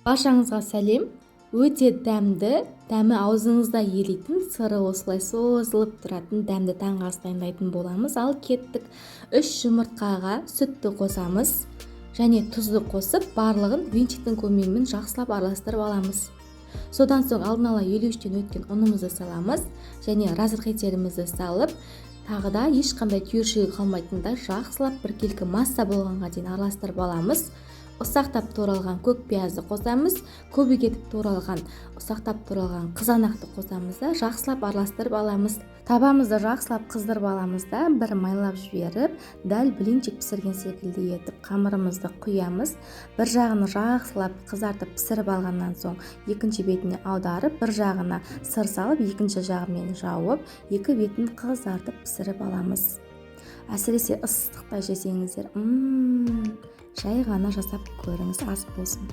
Баршаңызға сәлем! Өте дәмді, дәмі аузыңызда еритін, сыры осылай созылып тұратын дәмді таңғы ас дайындайтын боламыз. Ал кеттік. 3 жұмыртқаға сүтті қосамыз және тұзды қосып, барлығын венчиктің көмегімен жақсылап араластырып аламыз. Содан соң алдын ала 53-тен өткен ұнымызды саламыз және разрыхлителімізді салып, тағы да ешқандай түйіршігі қалмайтындай жақсылап біркелкі масса болғанға дейін араластырып аламыз. Ұсақтап туралған көк пиязды қосамыз, көбік етіп туралған, ұсақтап туралған қызанақты қосамыз да, жақсылап араластырып аламыз. Табамызды жақсылап қыздырып аламыз да, бір майлап жіберіп, дәл блинчик пісірген секілді етіп қамырымызды құямыз. Бір жағын жақсылап қызартып пісіріп алғаннан соң, екінші бетіне аударып, бір жағына сыр салып, екінші жағымен жауып, екі бетін қызартып пісіріп аламыз. Әсіресе ыстықта жесеңіздер, жай ғана жасап көріңіз. Ас болсын!